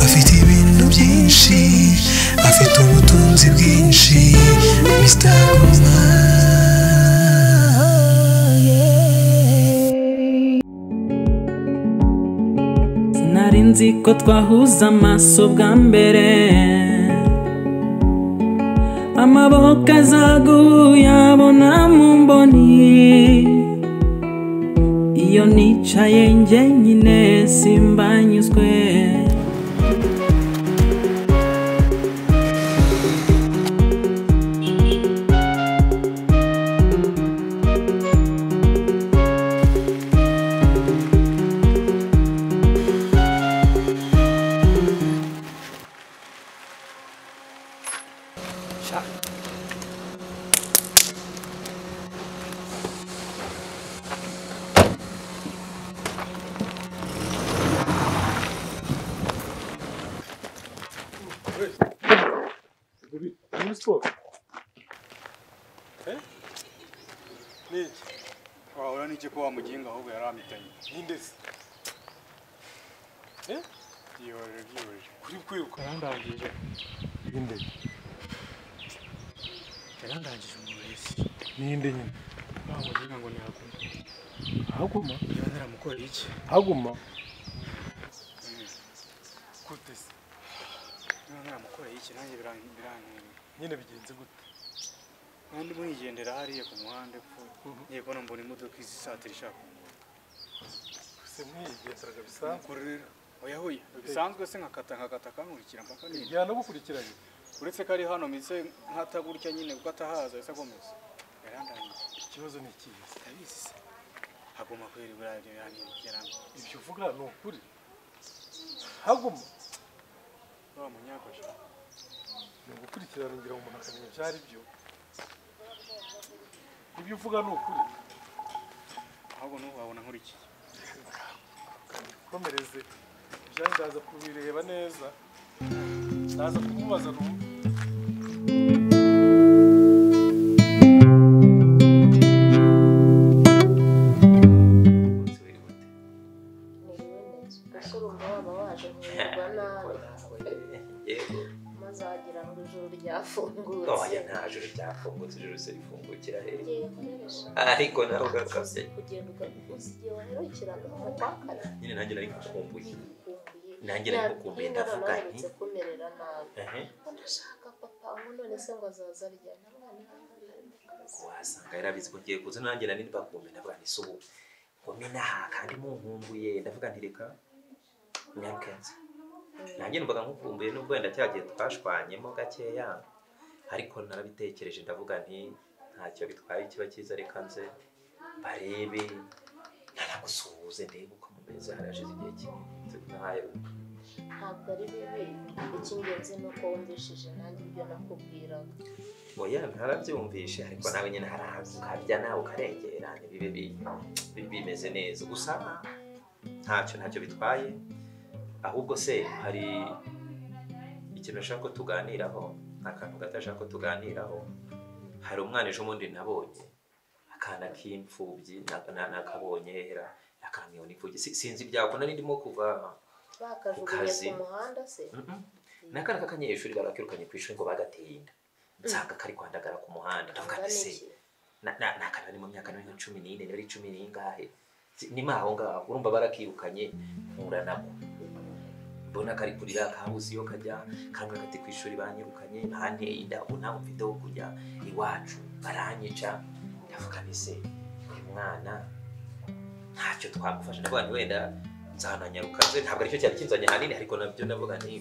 Afite ibintu byinshi, afite ubutunzi bwinshi, Mr. Guma. Sinari nzi ko twahuza amaso bwa mbere, amaboko azaguyabona mu mboni. Iyo nicaye njyenyine simbanyuzwe. Wahora n'iki ko wamuginga ahubwo yaramitanye nindese byihorere byihorere kuri kwiruka yarandangije ninde yarandangije umuntu wese ninde nyine wamuginga ngo ntihaguma haguma niba naramukoreye iki haguma gute se niba naramukoreye iki nanjye birantunga nyine bigenze gute kandi mwigendera hariya ku muhanda epfo ngiye kubona mbona imodoka izisatira ishaka se mwigenderaga bisanzwe oya oya bisanzwe se nkakata kankurikira mpaka nini yanagukurikiranye uretse ko ari hano mise nkata gutya nyine kuko atahaza ese akomeza yarandangije ikibazo ni ikihe ndabizi se haguma kwera iburayi yarandangije ibyo uvuga ni ukuri haguma wa munyagosha ni ugukurikirana ngira umuntu akamenya ibyo ari byo ibyo uvuga ni ukuri ahubwo n'ubu wabona nkurikiye komereze ibyanyu ndaza kubireba neza ndaza kumubaza n'ubu maze wagira ngo ijuru ryafungutse. Oya nta juru ryafungutse, ijuru se rifungukira he? Ariko nawe ugakabye kugenda uzi igihe waherukiraga mu kwa kane nyine nanjye nari nkukumbuye, nanjye nari nkukumbuye ndavuga nti kumerera nabi ndashaka papa ngo none se ngo azaza aryana wasanga yarabizi ko ngiye kuza nanjye nari mbakumbuye ndavuga nti se ubu ngo minaha kandi munkumbuye ndavuga nti reka nyarukenze nanjye numvaga nkukumbuye nubwo wenda cyagiye twashwanyemo gakeya ariko narabitekereje ndavuga nti ntacyo bitwaye kiba cyiza reka nze barebe nanagusuhuze ndebe uko mumeze harashize igihe kinini ntaheruka. Ntabwo ari bibi, icy'ingenzi ni uko wumvishije nanjye ibyo nakubwiraga. Oya ntarabyumvishe ariko nawe nyine harahaza ukabya nawe ukarengera ntibibe bimeze neza gusa ntacyo bitwaye. Ahubwo se hari ikintu nshaka ko tuganiraho, akantu gato nshaka ko tuganiraho. Hari umwana ejo bundi nabonye akana k'imfubyi nakabonye hera akamwiye n'imfubyi sinzi ibyako nari ndimo kuva bakajugunye ku muhanda se n'akana k'akanyeshuri barakirukanye ku ishuri ngo bagateye inda nsanga kari kwandagara ku muhanda ndavuga nti se n'akana ni mu myaka nka 14 niba ari 10 n'ingahe ni aho ngaho urumva barakirukanye mpura nako mbona kari kurira kabuze iyo kajya kamwe kati ku ishuri banyirukanye banteye inda ubu ntabwo mfite ho kujya iwacu baranyica ndavuga nti se uyu mwana ntacyo twamufasha ndavuga nti wenda nzananyaruka nze ntabwo aricyo cyari kinzanye ahanini ariko nabyo ndavuga nti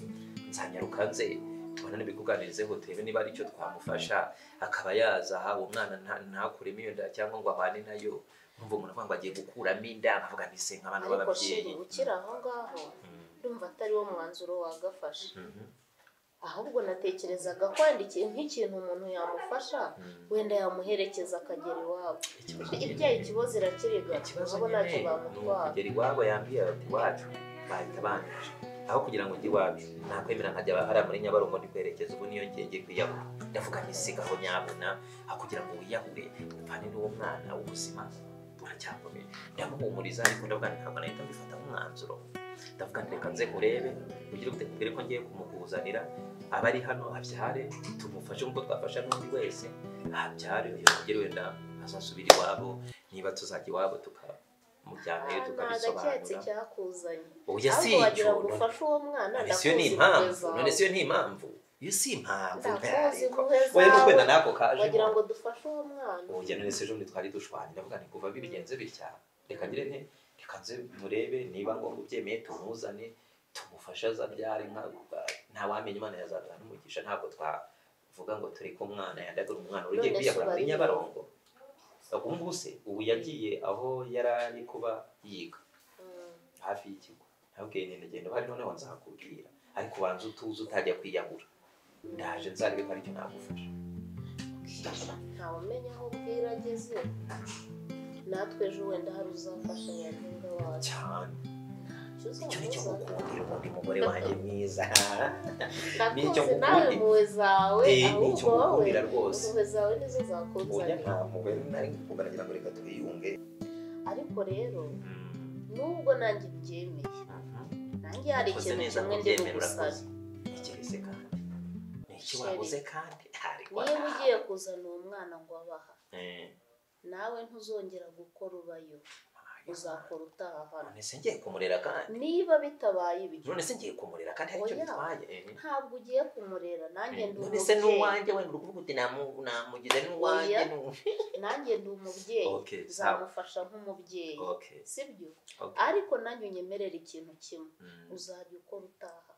nzanyaruka nze tubona n'ibikuganirizeho turebe niba aricyo twamufasha akaba yaza aha uwo mwana ntakuremo iyo nda cyangwa ngo abane nayo nkumva umuntu avuga ngo agiye gukuramo inda nkavuga nti se nk'abana b'ababyeyi. Ariko ukiri aho ngaho ndumva atari wo mwanzuro wagafashe ahubwo natekerezaga kwandikiye nk'ikintu umuntu yamufasha wenda yamuherekeza akagera iwabo ibyaye ikibazo irakiriga ikibazo ntacyo bamutwara kugera iwabo yambwiye ati iwacu bahita banyica aho kugira ngo njye iwacu nakwemera nkajya hariya muri Nyabarongo ndi kwerekeza ubu niyo ngiye kwiyahura ndavuga nti sigaho nyabuna aho kugira ngo wiyahure upfane n'uwo mwana ubuzima Buracyakomeye. Ndamuhumuriza ariko ndavuga nti ntabwo nahita mbifata nk'umwanzuro. Ndavuga nti reka nze kurebe ugire gute kubwire ko ngiye kumukuzanira abari hano abyare tumufashe nk'uko twafasha n'undi wese abyare yongere wenda azasubira iwabo niba tuzajya iwabo tukamujyanayo tukabisobanura. Oya si icyo none siyo ni impamvu iyo si impamvu oya nuko wenda nako kaje wagira ngo dufashe uwo mwana. Oya none se ejo bundi twari dushwanye ndavuga nti kuva bibigenze bitya reka ngire nte reka nze murebe niba ngombwa ubyemeye tumuzane tumufashe azabyare ntawamenya Imana yazaduha n'umugisha. Ntabwo twavuga ngo turi ko umwana yandagura umwana ugiye kwiyahura muri Nyabarongo. Ubu ngubu se ubu yagiye aho yari ari kuba yiga hafi y'ikigo ntabwiye nyine genda uhari noneho nzakubwira ariko ubanza utuze utajya kwiyahura ndaje nzarebe ko aricyo nagufasha. Ntawumenya aho bwira ageze natwe ejo wenda hari uzafasha nyampinga wacu cyane. Icyo nicyo ngukundira ubundi mugore wanjye mwiza. Nicyo ngukundira rwose. Impuhwe zawe nizo zakunzanira. Nta mpuhwe nari ngukundira ngira ngo reka twiyunge. Ariko rero nubwo nanjye mbyemeye nanjye hari ikintu kimwe ndi bugusaba. Ikirese kandi ni iki wabuze kandi niba ugiye kuzana uwo mwana ngo abaha nawe ntuzongera gukora ubayo uzakora utaha hano. None se ngiye kumurera kandi niba bitabaye ibyo none se ngiye kumurera kandi hari icyo bitwaye. Ntabwo ugiye kumurera nanjye ndi umubyeyi. None se n'uwanjye wenda uri kuvuga uti namugize n'uwanjye nanjye ndi umubyeyi nzamufasha nk'umubyeyi sibyo? Ariko nanjye unyemerera ikintu kimwe uzajya ukora utaha.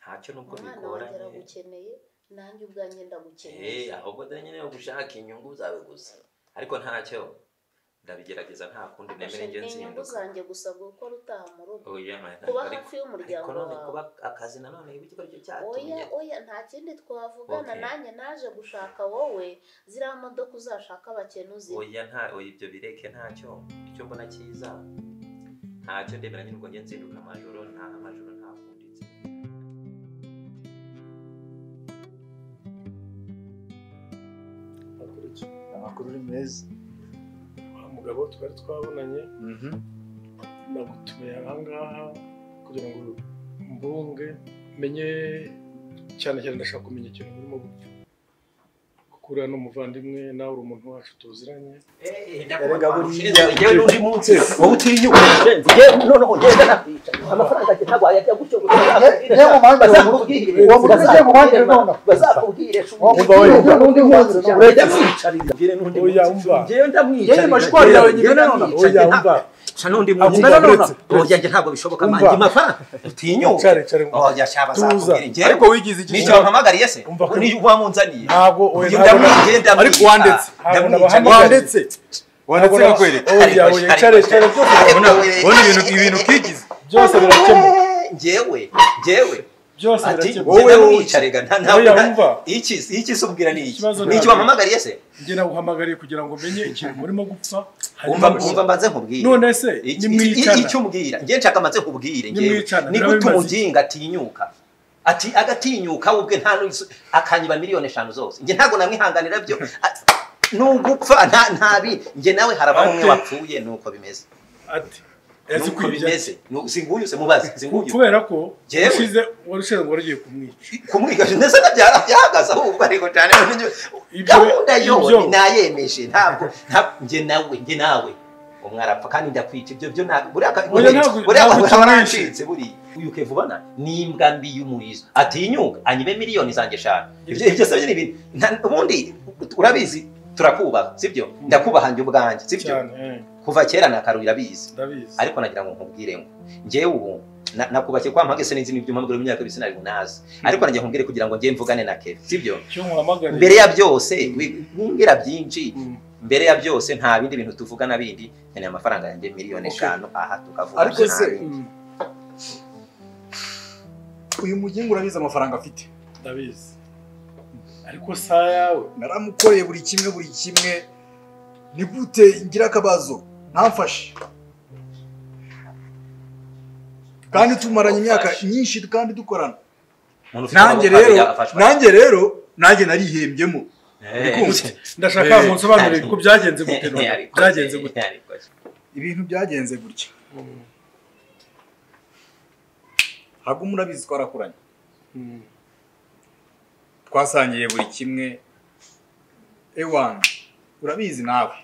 Ntacyo nubwo bigoranye umwana wanjye aragukeneye nanjye ubwanjye ndagukeneye. Ahubwo nyine yo gushaka inyungu zawe gusa ariko ntacyo ndabigerageza nta kundi nemere nge nzinduka. Inyungu zanjye gusa gukora utaha mu rugo kuba hafi y'umuryango wawe kuba akazi nanone ibiki cyo cyatumye. Oya oya nta kindi twavugana nanjye naje gushaka wowe ziriya modoka uzashaka abakenuzi. Oya nta oya ibyo bireke ntacyo icyo mbona cyiza ntacyo ndemera nyine ubwo nge nzinduka amajoro nta amajoro nta kundi. Amakuru ni meza. Mugabo twari twabonanye nagutumiye ahangaha kugira ngo mbunge menye cyane cyane ndashaka kumenya ikintu murimo gupfa kuko uriya ni umuvandimwe nawe uri umuntu wacu tuziranye. Erega buriya njyewe n'undi munsi wowe utinyuka noneho ngenda nakwica amafaranga ati ntabwo wayajya gutyo bazakubwire n'undi munsi njyewe ndamwicarira n'undi munsi oya njye ntabwo bishoboka manjye mafaranga utinyuka oya shaba bazakubwire njyewe ariko wigize iki nicyo wampamagariye se niyo wamunzaniye ntabwo ariko wandetse wandetse nakwereka oya oya cyare cyare ubona ibintu kigize byose birakemuka njyewe byose birakemuka wowe wicarega nta iki iki se ubwira ni iki nicyo wampamagariye se njye naguhamagariye kugira ngo menye ikintu murimo gupfa. Umva mbanze nkubwire none se nimwicana icyo umbwira njye nshaka mbanze nkubwire njye ni gute umuginga atinyuka ati agatinyuka ubwe nta akanyiba 5 miliyoni zose njye ntago namwihanganira byo nugupfa ntabi njye nawe haraba umwe wapfuye nuko bimeze ati nuko bimeze singuyu se mubaze singuyu kubera ko ushize warushize ngo warigiye kumwica ndetse byahagaze ahubwo ariko cyane gahunda yo nayemeje ntabwo njye nawe umwe arapfa kandi ndakwica ibyo byo buriya warancitse buriya uyu kevubana ni imbwa mbi y'umurizo atinyuka anyibe miliyoni zanjye 5 ibyo se ni ibintu ubundi urabizi turakubaha sibyo ndakubaha njye ubwanjye sibyo kuva kera na Karu irabizi ariko nagira ngo nkubwire ngo njyewe ubu nakubashye kwa mpage se n'inzi n'ibyo mpamagara mu myaka ibiri sinari bunazi ariko nagiye nkubwire kugira ngo njye mvugane na Kevin sibyo mbere ya byose wimbwira byinshi mbere ya byose nta bindi bintu tuvugana bindi nkeneye amafaranga yanjye 5 miliyoni aha tukavuga. Ariko se uyu mugingo urabizi amafaranga afite ndabizi ariko saa yawe naramukoreye buri kimwe ni gute ngira akabazo ntamfashe kandi tumaranye imyaka myinshi kandi dukorana nanjye rero nanjye narihembyemo Ndashaka munsobanurire ko byagenze gute none. Byagenze gute? Ibintu byagenze gutya. Hagu murabizi twarakuranye. Twasangiye buri kimwe. Ewan, urabizi nawe.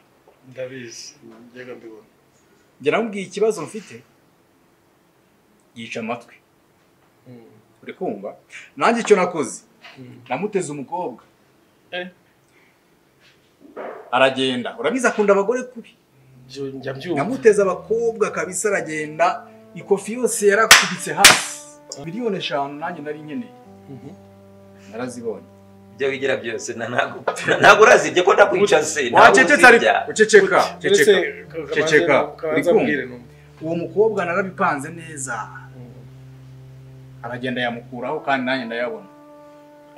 Ndabizi, njyaga mbibona. Njye namubwiye ikibazo mfite yica amatwi. Uri kumva? Nanjye icyo nakoze namuteze umukobwa. Aragenda. Urabizi akunda abagore kubi. Namuteze abakobwa kabisa aragenda, ikofi yose yarakubitse hasi. 5 miliyoni nanjye nari nkeneye. Narazibonye. Ibyo wigira byose ntabwo urazibye ko ndakwica se. Wacecetse ariko uceceka ceceka ceceka. Uwo mukobwa narabipanze neza. Aragenda yamukuraho kandi nanjye ndayabona.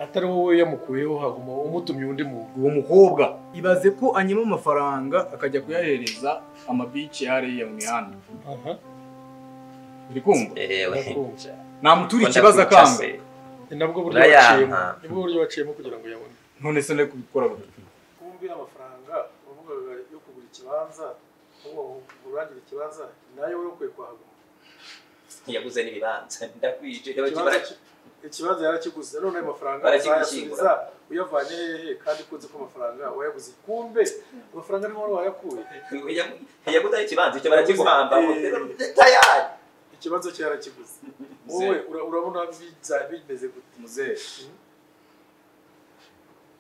Atari wowe yamukuyeho haguma umutumye undi muntu. Uwo mukobwa ibaze ko anyima amafaranga akajya kuyahereza amabici hariya mu mihanda. Uri kumva? Namutura ikibazo akanga. Ni nabwo buryo baciyemo. Nibwo buryo baciyemo kugira ngo yabone. None se ndari kubikora gute? Kumbira amafaranga uvugaga yo kugura ikibanza, uwo urangira ikibanza nayo wowe ukwiye kwahaguma. Yaguze n'ibibanza ndakwije. Ikibanza yarakiguze none ayo mafaranga uzayasubiza uyavanye hehe kandi kunze ko amafaranga wayaguze kumbe amafaranga niho wari wayakuye. Yaguze ikibanza icyo barakiguhamba tayari. Ikibanza cyo yarakiguze. Wowe urabona bimeze gute? Muzehe,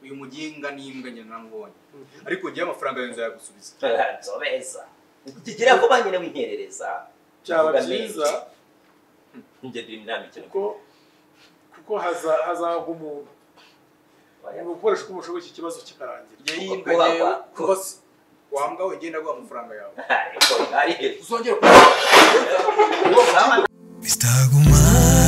uyu muginga n'imbwa njye naramubonye, ariko ngiye amafaranga yanjye nzayagusubiza. Nzobeza kigira ko banyine winkerereza byaba byiza njye ndi inama ikintu kuko hazaga umuntu ugukoresha uko mushoboye iki kibazo kikarangira. Ngiye yimbwa ngewe wambwa we genda guha amafaranga yawe. Uzongera Mr. Guma.